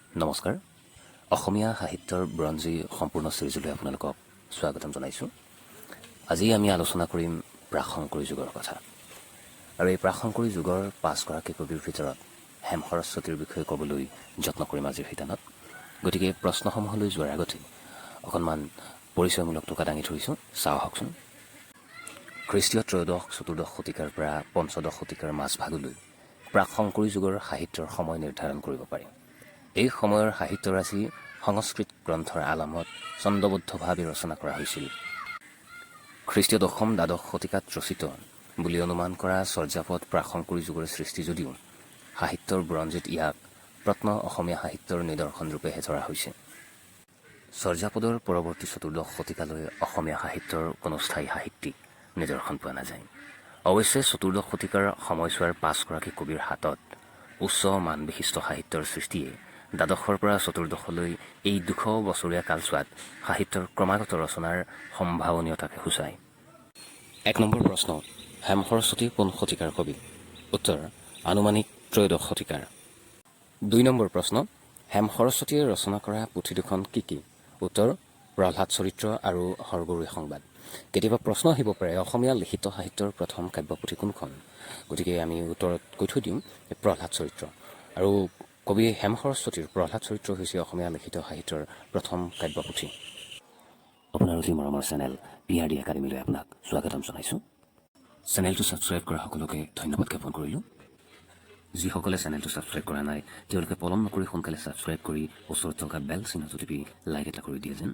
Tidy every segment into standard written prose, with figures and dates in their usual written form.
নমস্কাৰ, অসমীয়া সাহিত্যৰ বুৰঞ্জী সম্পূৰ্ণ চিৰিজলৈ আপোনালোকক স্বাগতম জনাইছোঁ। আজি আমি আলোচনা কৰিম প্ৰাকশংকৰী যুগৰ কথা আৰু এই প্ৰাকশংকৰী যুগৰ পাঁচগৰাকী কবিৰ ভিতৰত হেম সৰস্বতীৰ বিষয়ে ক'বলৈ যত্ন কৰিম আজিৰ শিতানত। গতিকে প্ৰশ্নসমূহলৈ যোৱাৰ আগতে অকণমান পৰিচয়মূলক টোকা দাঙি ধৰিছোঁ, চাওঁ আহকচোন। খ্ৰীষ্টীয় ত্ৰয়োদশ চতুৰ্দশ শতিকাৰ পৰা পঞ্চদশ শতিকাৰ মাজভাগলৈ প্ৰাকশংকৰী যুগৰ সাহিত্যৰ সময় নিৰ্ধাৰণ কৰিব পাৰি। এই সময়ৰ সাহিত্যৰাজি সংস্কৃত গ্ৰন্থৰ আলমত ছন্দবদ্ধভাৱে ৰচনা কৰা হৈছিল। খ্ৰীষ্টীয় দশম দ্বাদশ শতিকাত ৰচিত বুলি অনুমান কৰা চৰ্যাপদ প্ৰাকশংকৰী যুগৰ সৃষ্টি যদিও সাহিত্যৰ বুৰঞ্জীত ইয়াক প্ৰত্ন অসমীয়া সাহিত্যৰ নিদৰ্শন ৰূপেহে ধৰা হৈছে। চৰ্যাপদৰ পৰৱৰ্তী চতুৰ্দশ শতিকালৈ অসমীয়া সাহিত্যৰ কোনো স্থায়ী সাহিত্যিক নিদৰ্শন পোৱা নাযায়। অৱশ্যে চতুৰ্দশ শতিকাৰ সময়ছোৱাৰ পাঁচগৰাকী কবিৰ হাতত উচ্চ মানবিশিষ্ট সাহিত্যৰ সৃষ্টিয়ে দ্বাদশৰ পৰা চতুৰ্দশলৈ এই 200 বছৰীয়া কালছোৱাত সাহিত্যৰ ক্ৰমাগত ৰচনাৰ সম্ভাৱনীয়তাকে সূচায়। 1 নম্বৰ প্ৰশ্ন, হেম সৰস্বতী কোন শতিকাৰ কবি? উত্তৰ, আনুমানিক ত্ৰয়োদশ শতিকাৰ। 2 নম্বৰ প্ৰশ্ন, হেম সৰস্বতীয়ে ৰচনা কৰা পুথি দুখন কি কি? উত্তৰ, প্ৰহ্লাদ চৰিত্ৰ আৰু হৰগৌৰী সংবাদ। কেতিয়াবা প্ৰশ্ন আহিব পাৰে, অসমীয়া লিখিত সাহিত্যৰ প্ৰথম কাব্যপুথি কোনখন? গতিকে আমি উত্তৰত কৈ থৈ দিওঁ প্ৰহ্লাদ চৰিত্ৰ। আৰু কবি হেম সৰস্বতীৰ প্ৰহ্লাদ চৰিত্ৰ হৈছে অসমীয়া লিখিত সাহিত্যৰ প্ৰথম কাব্যপুথি। আপোনাৰ অতি মৰমৰ চেনেল পি আৰ ডি একাডেমীলৈ আপোনাক স্বাগতম জনাইছোঁ। চেনেলটো ছাবস্ক্ৰাইব কৰা সকলোকে ধন্যবাদ জ্ঞাপন কৰিলোঁ। যিসকলে চেনেলটো ছাবস্ক্ৰাইব কৰা নাই, তেওঁলোকে পলম নকৰি সোনকালে ছাবস্ক্ৰাইব কৰি ওচৰত থকা বেল চিহ্নটো টিপি লাইক এটা কৰি দিয়ে যেন।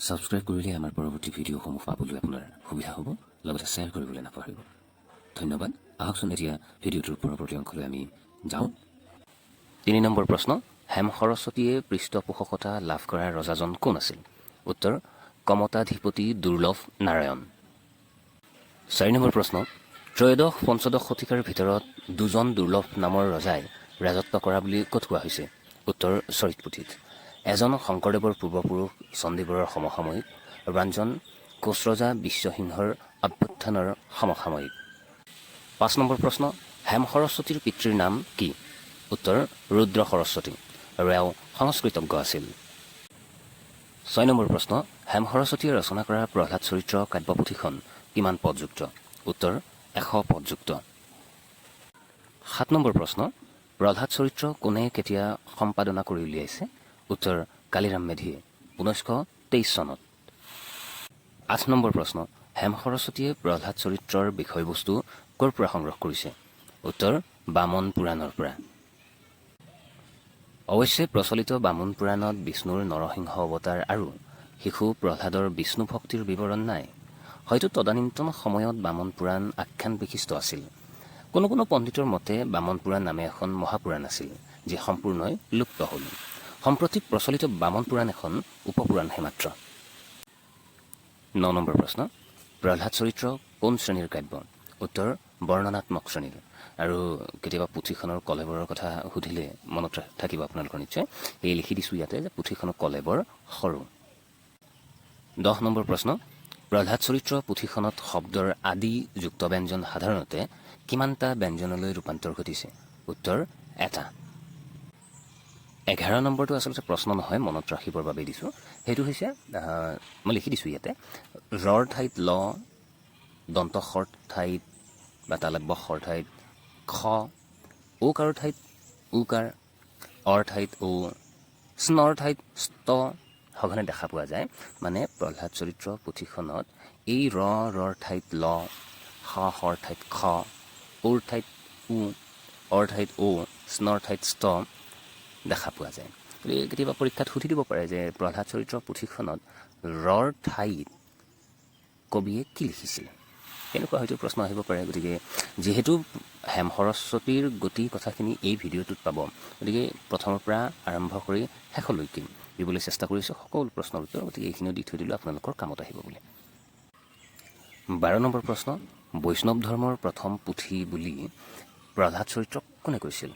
ছাবস্ক্ৰাইব কৰিলে আমাৰ পৰৱৰ্তী ভিডিঅ'সমূহ পাবলৈ আপোনাৰ সুবিধা হ'ব। লগতে শ্বেয়াৰ কৰিবলৈ নাপাহৰিব। ধন্যবাদ। আহকচোন, এতিয়া ভিডিঅ'টোৰ পৰৱৰ্তী অংশলৈ আমি যাওঁ। 3 নম্বৰ প্ৰশ্ন, হেম সৰস্বতীয়ে পৃষ্ঠপোষকতা লাভ কৰা ৰজাজন কোন আছিল? উত্তৰ, কমতাধিপতি দুৰ্লভ নাৰায়ণ। 4 নম্বৰ প্ৰশ্ন, ত্ৰয়োদশ পঞ্চদশ শতিকাৰ ভিতৰত দুজন দুৰ্লভ নামৰ ৰজাই ৰাজত্ব কৰা বুলি ক'ত কোৱা হৈছে? উত্তৰ, চৰিত পুথিত। এজন শংকৰদেৱৰ পূৰ্বপুৰুষ চণ্ডীবৰৰ সমসাময়িক আৰু আনজন কোচ ৰজা বিশ্বসিংহৰ অভ্যুত্থানৰ সমসাময়িক। 5 নম্বৰ প্ৰশ্ন, হেম সৰস্বতীৰ পিতৃৰ নাম কি? উত্তৰ, ৰুদ্ৰ সৰস্বতী আৰু এওঁ সংস্কৃতজ্ঞ আছিল। 6 নম্বৰ প্ৰশ্ন, হেম সৰস্বতীয়ে ৰচনা কৰা প্ৰহ্লাদ চৰিত্ৰ কাব্যপুথিখন কিমান পদযুক্ত? উত্তৰ, 100 পদযুক্ত। 7 নম্বৰ প্ৰশ্ন, প্ৰহ্লাদ চৰিত্ৰ কোনে কেতিয়া সম্পাদনা কৰি উলিয়াইছে? উত্তৰ, কালিৰাম মেধিয়ে 1923 চনত। 8 নম্বৰ প্ৰশ্ন, হেম সৰস্বতীয়ে প্ৰহ্লাদ চৰিত্ৰৰ বিষয়বস্তু ক'ৰ পৰা সংগ্ৰহ কৰিছে? উত্তৰ, বামন পুৰাণৰ পৰা। অৱশ্যে প্ৰচলিত বামুণ পুৰাণত বিষ্ণুৰ নৰসিংহ অৱতাৰ আৰু শিশু প্ৰহ্লাদৰ বিষ্ণু ভক্তিৰ বিৱৰণ নাই। হয়তো তদানীন্তন সময়ত বামন পুৰাণ আখ্যান বিশিষ্ট আছিল। কোনো কোনো পণ্ডিতৰ মতে বামন পুৰাণ নামে এখন মহাপুৰাণ আছিল, যি সম্পূৰ্ণই লুপ্ত হ'ল। সম্প্ৰতি প্ৰচলিত বামন পুৰাণ এখন উপপুৰাণহে মাত্ৰ। 9 নম্বৰ প্ৰশ্ন, প্ৰহ্লাদ চৰিত্ৰ কোন শ্ৰেণীৰ কাব্য? উত্তৰ, বৰ্ণনাত্মক শ্ৰেণীৰ। আৰু কেতিয়াবা পুথিখনৰ কলেবৰৰ কথা সুধিলে মনত থাকিব আপোনালোকৰ নিশ্চয়। এই লিখি দিছোঁ ইয়াতে যে পুথিখনৰ কলেবৰ সৰু। 10 নম্বৰ প্ৰশ্ন, প্ৰহ্লাদ চৰিত্ৰ পুথিখনত শব্দৰ আদি যুক্ত ব্যঞ্জন সাধাৰণতে কিমানটা ব্যঞ্জনলৈ ৰূপান্তৰ ঘটিছে? উত্তৰ, এটা। 11 নম্বৰটো আচলতে প্ৰশ্ন নহয়, মনত ৰাখিবৰ বাবে দিছোঁ। সেইটো হৈছে, মই লিখি দিছোঁ ইয়াতে, ৰৰ ঠাইত ল, দন্ত শৰ ঠাইত বা তালব্য শৰ ঠাইত খ, ঔকাৰৰ ঠাইত উকাৰ, অৰ ঠাইত ঔ, স্নৰ ঠাইত স্ত সঘনে দেখা পোৱা যায়। মানে প্ৰহ্লাদ চৰিত্ৰ পুথিখনত এই ৰ, ৰৰ ঠাইত ল, স, শৰ ঠাইত খ, ঔৰ ঠাইত উ, অৰ ঠাইত ঔ, স্নৰ ঠাইত স্ত দেখা পোৱা যায়। গতিকে কেতিয়াবা পৰীক্ষাত সুধি দিব পাৰে যে প্ৰহ্লাদ চৰিত্ৰ পুথিখনত ৰৰ ঠাইত কবিয়ে কি লিখিছিল? তেনেকুৱা হয়তো প্ৰশ্ন আহিব পাৰে। গতিকে যিহেতু হেম সৰস্বতীৰ গতি কথাখিনি এই ভিডিঅ'টোত পাব, গতিকে প্ৰথমৰ পৰা আৰম্ভ কৰি শেষলৈকে দিবলৈ চেষ্টা কৰিছোঁ সকলো প্ৰশ্নৰ উত্তৰ। গতিকে এইখিনিও দি থৈ দিলোঁ আপোনালোকৰ কামত আহিব বুলি। 12 নম্বৰ প্ৰশ্ন, বৈষ্ণৱ ধৰ্মৰ প্ৰথম পুথি বুলি প্ৰহ্লাদ চৰিত্ৰক কোনে কৈছিল?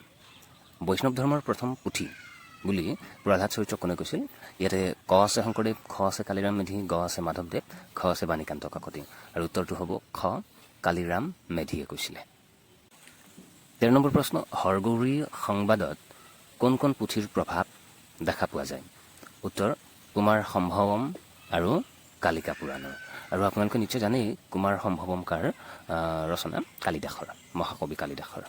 বৈষ্ণৱ ধৰ্মৰ প্ৰথম পুথি বুলি প্ৰহ্লাদ চৰিত্ৰক কোনে কৈছিল? ইয়াতে ক আছে শংকৰদেৱ, খ আছে কালিৰাম মেধি, গ আছে মাধৱদেৱ, ঘ আছে বাণীকান্ত কাকতি। আৰু উত্তৰটো হ'ব খ, কালিৰাম মেধিয়ে কৈছিলে। 13 নম্বৰ প্ৰশ্ন, হৰগৌৰী সংবাদত কোন কোন পুথিৰ প্ৰভাৱ দেখা পোৱা যায়? উত্তৰ কুমাৰ সম্ভৱম আৰু কালিকা পুৰাণৰ। আৰু আপোনালোকে নিশ্চয় জানেই কুমাৰ সম্ভৱম কাৰ ৰচনা? কালিদাসৰ, মহাকবি কালিদাসৰ।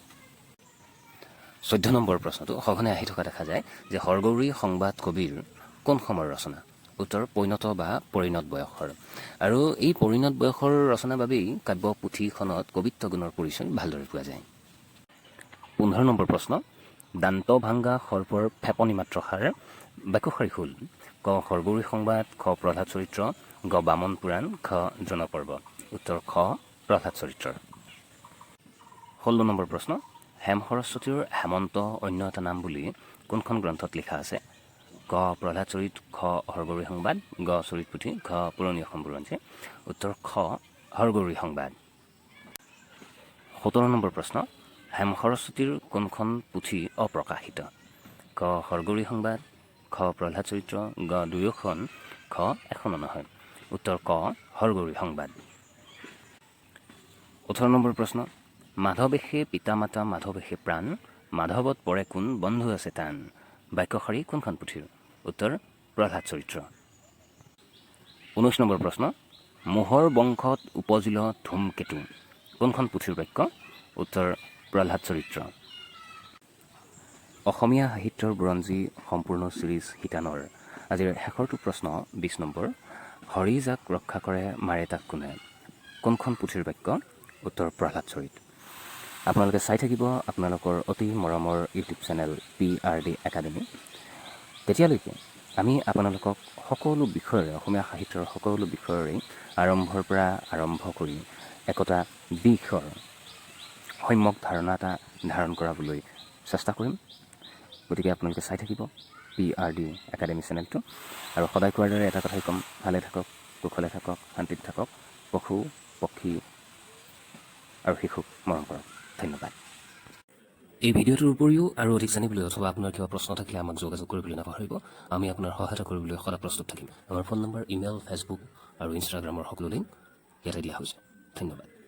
14 নম্বৰ প্ৰশ্নটো সঘনে আহি থকা দেখা যায় যে হৰগৌৰী সংবাদ কবিৰ কোন সময়ৰ ৰচনা? উত্তৰ পৈণত বা পৰিণত বয়সৰ। আৰু এই পৰিণত বয়সৰ ৰচনাৰ বাবেই কাব্য পুথিখনত কবিত্ব গুণৰ পৰিচয় ভালদৰে পোৱা যায়। 15 নম্বৰ প্ৰশ্ন, দান্ত ভাংগা সৰ্পৰ ফেপনি মাত্ৰ সাৰ বাক্যশাৰী হ'ল? ক হৰগৌৰী সংবাদ, খ প্ৰহ্লাদ চৰিত্ৰ, গ বামন পুৰাণ, ঘ দ্ৰোণপৰ্ব। উত্তৰ খ প্ৰহ্লাদ চৰিত্ৰৰ। 16 নম্বৰ প্ৰশ্ন, হেম সৰস্বতীৰ হেমন্ত অন্য এটা নাম বুলি কোনখন গ্ৰন্থত লিখা আছে? ক প্ৰহ্লাদ চৰিত, খ হৰগৌৰী সংবাদ, গ চৰিত পুথি, ঘ পুৰণি অসম বুৰঞ্জী। উত্তৰ খ হৰগৌৰী সংবাদ। 17 নম্বৰ প্ৰশ্ন, হেম সৰস্বতীৰ কোনখন পুথি অপ্ৰকাশিত? ক হৰগৌৰী সংবাদ, খ প্ৰহ্লাদ চৰিত্ৰ, গ দুয়োখন, ঘ এখনো নহয়। উত্তৰ ক হৰগৌৰী সংবাদ। 18 নম্বৰ প্ৰশ্ন, মাধৱেশে পিতা মাতা মাধৱেশে প্ৰাণ, মাধৱত পৰে কোন বন্ধু আছে টান, বাক্যশাৰী কোনখন পুথিৰ? উত্তৰ প্ৰহ্লাদ চৰিত্ৰ। 19 নম্বৰ প্ৰশ্ন, মোহৰ বংশত উপজিল ধূমকেতু কোনখন পুথিৰ বাক্য? উত্তৰ প্ৰহ্লাদ চৰিত্ৰ। অসমীয়া সাহিত্যৰ বুৰঞ্জী সম্পূৰ্ণ ছিৰিজ শিতানৰ আজিৰ শেষৰটো প্ৰশ্ন 20 নম্বৰ, হৰি যাক ৰক্ষা কৰে মাৰে তাক কোনে, কোনখন পুথিৰ বাক্য? উত্তৰ প্ৰহ্লাদ চৰিত। আপোনালোকে চাই থাকিব আপোনালোকৰ অতি মৰমৰ ইউটিউব চেনেল পিআৰডি একাডেমি। তেতিয়ালৈকে আমি আপোনালোকক সকলো বিষয়ৰে, অসমীয়া সাহিত্যৰ সকলো বিষয়ৰেই আৰম্ভৰ পৰা আৰম্ভ কৰি একোটা দিশৰ সম্যক ধাৰণা এটা ধাৰণ কৰাবলৈ চেষ্টা কৰিম। গতিকে আপোনালোকে চাই থাকিব পিআৰডি একাডেমি চেনেলটো। আৰু সদায় কোৱাৰ দৰে এটা কথাই ক'ম, ভালে থাকক, কুশলে থাকক, শান্তিত থাকক, পশু পক্ষী আৰু শিশুক মৰম কৰক। ধন্যবাদ। এই ভিডিঅ'টোৰ উপৰিও আৰু অধিক জানিবলৈ অথবা আপোনাৰ কিবা প্ৰশ্ন থাকিলে আমাক যোগাযোগ কৰিবলৈ নাপাহৰিব। আমি আপোনাৰ সহায়তা কৰিবলৈ সদা প্ৰস্তুত থাকিম। আমাৰ ফোন নম্বৰ, ইমেইল, ফেচবুক আৰু ইনষ্টাগ্ৰামৰ সকলো লিংক ইয়াতে দিয়া হৈছে। ধন্যবাদ।